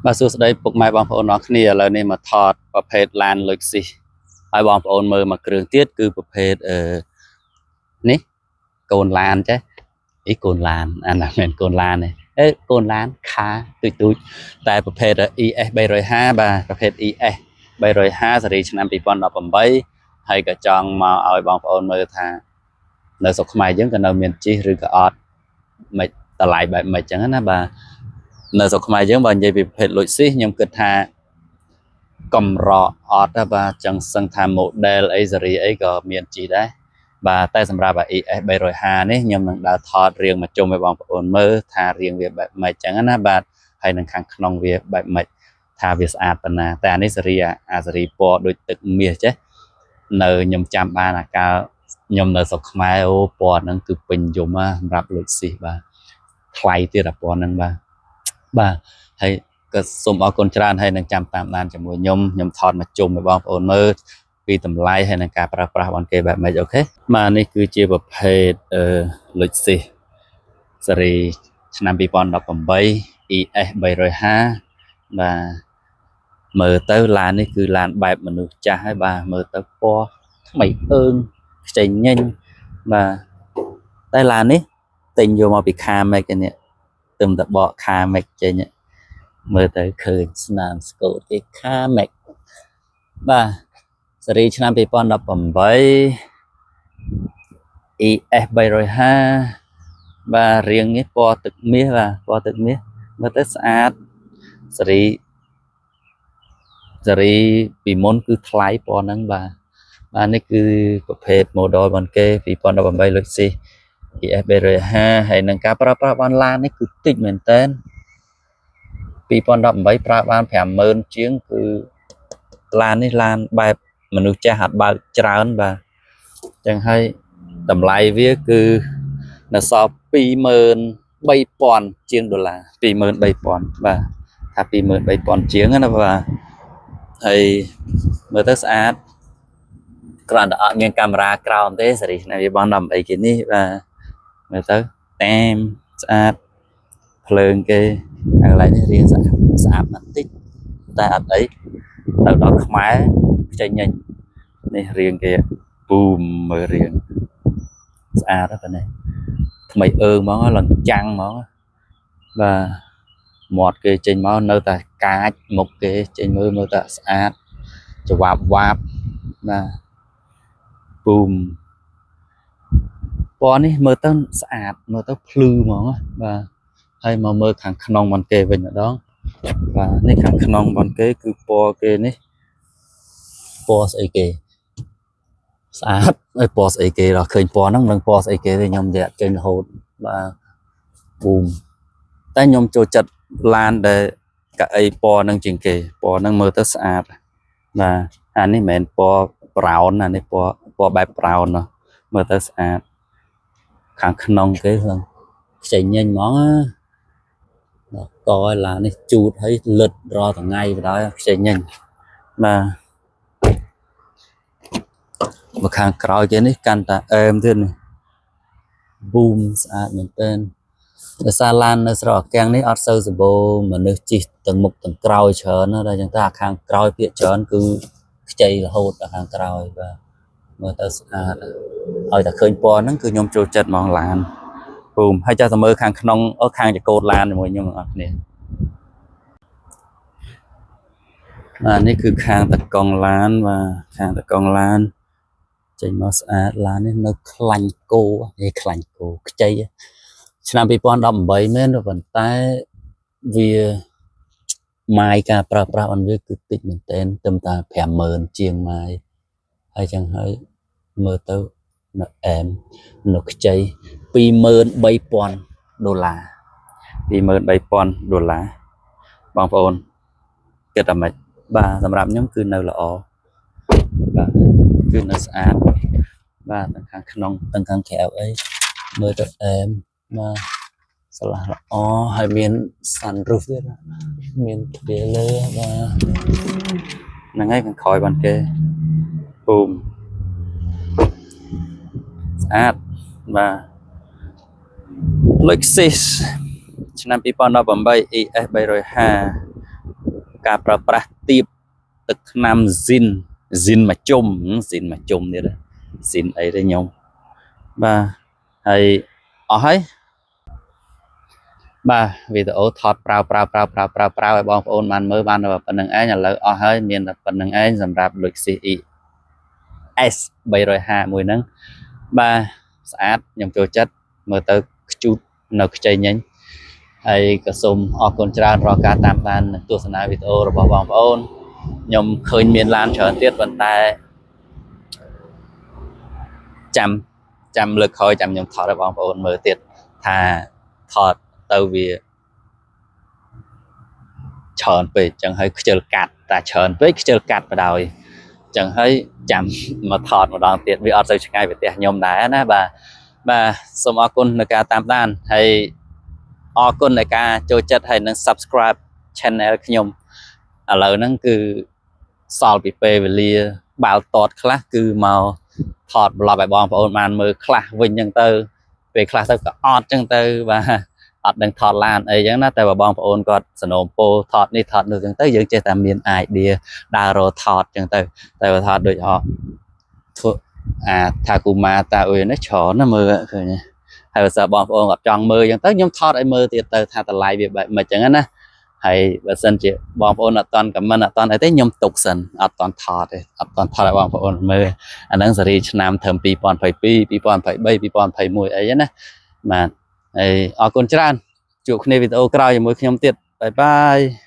បាទសួស្តីពុកម៉ែបងប្អូនអរគ្នាឥឡូវនេះមកថតប្រភេទឡាន Lexus ហើយបងប្អូនមើលមកគ្រឿងទៀតគឺប្រភេទអឺនេះកូនឡានចេះអីកូនឡានអាណាមិនមែនកូនឡានទេអេកូនឡានខាទូចទូចតែប្រភេទ ES 350បាទប្រភេទ ES 350ស៊េរីឆ្នាំ2018ហើយក៏ចង់មកឲ្យបងប្អូនមើលថានៅស្រុកខ្មែរយើងក៏នៅមានជិះឬក៏អត់មិនតម្លៃបែបម៉េចចឹងណាបាទនៅស្រុកខ្មែរយើងបើនិយាយពីប្រភេទ Lexus ខ្ញុំគិតថាកម្រអត់ទេបាទចឹងសឹងថា model អីស៊េរីអីក៏មានជិះដែរបាទតែសម្រាប់ ES 350នេះខ្ញុំនឹងដើរថតរៀងមកជុំឲ្យបងប្អូនមើលថារៀងវាបែបម៉េចចឹងណាបាទហើយនឹងខាងក្នុងវាបែបម៉េចថាវាស្អាតប៉ុណ្ណាតែអានេះស៊េរីអាស៊េរីពណ៌ដូចទឹកមាសចេះនៅខ្ញុំចាំបានអាកាលខ្ញុំនៅស្រុកខ្មែរអូពណ៌ហ្នឹងគឺពេញនិយមណាសម្រាប់ Lexus បាទថ្លៃទៀតអាពណ៌ហ្នឹងបាទបាទហើយក៏សូមអរគុណច្រើនហើយនឹងចាំតាមដានជាមួយខ្ញុំខ្ញុំថតមកជុំឲ្យបងប្អូនមើលពីតម្លៃហើយនឹងការប្រើប្រាស់របស់គេបែបម៉េច OK បាទនេះគឺជាប្រភេទអឺ Lexus ស៊េរីឆ្នាំ2018 ES 350បាទមើលទៅឡាននេះគឺឡានបែបមនុស្សចាស់ហើយបាទមើលទៅពណ៌ថ្មីអើងខ្ចីញញបាទតែឡាននេះទិញយកមកពីខាម៉េចនេះទឹមតបកខាម៉េចចេញមើលទៅឃើញស្នាមស្កូតគេខាម៉េចបាទស៊េរីឆ្នាំ2018 ES 350បាទរៀងនេះពណ៌ទឹកមាសបាទពណ៌ទឹកមាសមើលទៅស្អាតស៊េរីស៊េរីពីមុនគឺថ្លៃពណ៌ហ្នឹងបាទបាទនេះគឺប្រភេទ model របស់គេ2018 Lexus ES 350ហើយនឹងការប្រើប្រាស់បានឡាននេះគឺតិចមែនតើ2018ប្រើបាន50000ជាងគឺឡាននេះឡានបែបមនុស្សចាស់អត់បើកច្រើនបាទចឹងហើយតម្លៃវាគឺនៅសល់23,000ជាងដុល្លារ23,000បាទថា23,000ជាងណាបាទហើយមើលទៅស្អាតគ្រាន់តែអត់មានកាមេរ៉ាក្រោមទេសេរីឆ្នាំ2018គេនេះបាទមើលទៅតាមស្អាតភ្លើងគេកន្លែងនេះរៀងស្អាតស្អាតបន្តិចតែអត់អីទៅដល់ខ្មែរខ្ចីញញនេះរៀងគេពូមមើលរៀងស្អាតហ្នឹងនេះថ្មីអើងហ្មងឡើងចាំងហ្មងបាទមាត់គេចេញមកនៅតែកាចមុខគេចេញមើលមើលតែស្អាតច្វាបវ៉ាបបាទពូមពណ៌នេះមើលទៅស្អាតមើលទៅភ្លឺហ្មងបាទហើយមកមើលខាងក្នុងរបស់គេវិញម្ដងបាទនេះខាងក្នុងរបស់គេគឺពណ៌គេនេះពណ៌ស្អីគេស្អាតហើយពណ៌ស្អីគេដល់ឃើញពណ៌ហ្នឹងមិនដឹងពណ៌ស្អីគេទេខ្ញុំនិយាយចេញរហូតបាទពូមតែខ្ញុំចូលចិត្តឡានដែលកៅអីពណ៌ហ្នឹងជាងគេពណ៌ហ្នឹងមើលទៅស្អាតបាទអានេះមិនមែនពណ៌ brown អានេះពណ៌ពណ៌បែប brown ណោះមើលទៅស្អាតខាងក្នុងគេឡើងខ្ចីញញហ្មងណាដល់កឲ្យឡាននេះជូតឲ្យលិតរាល់ថ្ងៃបណ្ដោយខ្ចីញញបាទមកខាងក្រោយគេនេះកាន់តែអែមទៀតនេះប៊ូមស្អាតមែនទែនដោយសារឡាននៅស្រុកអាកាំងនេះអត់សូវសម្បូរមនុស្សជិះទាំងមុខទាំងក្រោយច្រើនណាដល់ចឹងទៅអាខាងក្រោយភាគច្រើនគឺខ្ចីរហូតដល់ខាងក្រោយបាទមើលទៅស្អាតឲ្យតែឃើញពណ៌ហ្នឹងគឺខ្ញុំចូលចិត្តហ្មងឡានពូមហើយចាស់តែមើលខាងក្នុងអូខាងចកោតឡានជាមួយខ្ញុំទាំងអស់គ្នាបាទនេះគឺខាងតកង់ឡានបាទខាងតកង់ឡានចេញមកស្អាតឡាននេះនៅខ្លាញ់គោនេះខ្លាញ់គោខ្ចីឆ្នាំ2018មែនប៉ុន្តែវាម៉ាយការប្រើប្រាស់របស់វាគឺតិចមែនទែនត្រឹមតែ50000ជាងម៉ាយហើយចឹងហើយមើលទៅនៅអែមនៅខ្ចី23,000ដុល្លារ23,000ដុល្លារបងប្អូនគិតតែម៉េចបាទសម្រាប់ខ្ញុំគឺនៅល្អបាទគឺនៅស្អាតបាទទាំងខាងក្នុងទាំងខាងក្រៅអីមើលទៅអែមបាទស្រឡះល្អហើយមាន sunroof ទៀតមានទ្វារលើបាទហ្នឹងហើយខាងក្រោយបានគេពូមស្អាតបាទ Lexus ឆ្នាំ2018 ES 350 ការប្រើប្រាស់ទៀបទឹកថ្នាំស៊ីនស៊ីនមួយជុំស៊ីនមួយជុំទៀតស៊ីនអីទេខ្ញុំបាទហើយអស់ហើយបាទវីដេអូថតប្រើប្រើប្រើប្រើប្រើប្រើឲ្យបងប្អូនបានមើលបានតែប៉ុណ្្នឹងឯងឥឡូវអស់ហើយមានតែប៉ុណ្្នឹងឯងសម្រាប់ Lexus ES 350មួយហ្នឹងបាទស្អាតខ្ញុំចូលចិត្តមើលទៅខ្ជូតនៅខ្ចីញញហើយក៏សូមអរគុណច្រើនរាល់ការតាមដាននិងទស្សនាវីដេអូរបស់បងប្អូនខ្ញុំឃើញមានឡានច្រើនទៀតប៉ុន្តែចាំចាំលើកក្រោយចាំខ្ញុំថតឲ្យបងប្អូនមើលទៀតថាថតទៅវាច្រើនពេកចឹងហើយខ្ជិលកាត់តែច្រើនពេកខ្ជិលកាត់បដ ாய் ចឹងហើយចាំមកថតម្ដងទៀតវាអត់សូវឆ្ងាយពីផ្ទះខ្ញុំដែរណាបាទបាទសូមអរគុណในការតាមដានហើយអរគុណในការចូលចិត្តហើយនិង subscribe channel ខ្ញុំឥឡូវហ្នឹងគឺសល់ពីពេលវេលាបាល់តតខ្លះគឺមកថត vlog ឲ្យបងប្អូនបានមើលខ្លះវិញចឹងទៅពេលខ្លះទៅក៏អត់ចឹងទៅបាទអត់ដឹងថតឡានអីចឹងណាតែបើបងប្អូនគាត់សនំពោថតនេះថតនោះចឹងទៅយើងចេះតែមាន idea ដើររកថតចឹងទៅតែបើថតដូចអធ្វើអា Tacoma តាអុយនេះច្រើនណាស់មើលឃើញទេហើយបើសិនបងប្អូនគាត់ចង់មើលចឹងទៅខ្ញុំថតឲ្យមើលទៀតទៅថាតម្លៃវាបែបម៉េចចឹងណាហើយបើសិនជាបងប្អូនអត់តន់ comment អត់តន់អីទេខ្ញុំទុកសិនអត់តន់ថតទេអត់តន់ថតឲ្យបងប្អូនមើលអាហ្នឹងសេរីឆ្នាំត្រឹម2022 2023 2021អីណាបាទហើយអរគុណច្រើនជួបគ្នាវីដេអូក្រោយជាមួយខ្ញុំទៀត bye bye.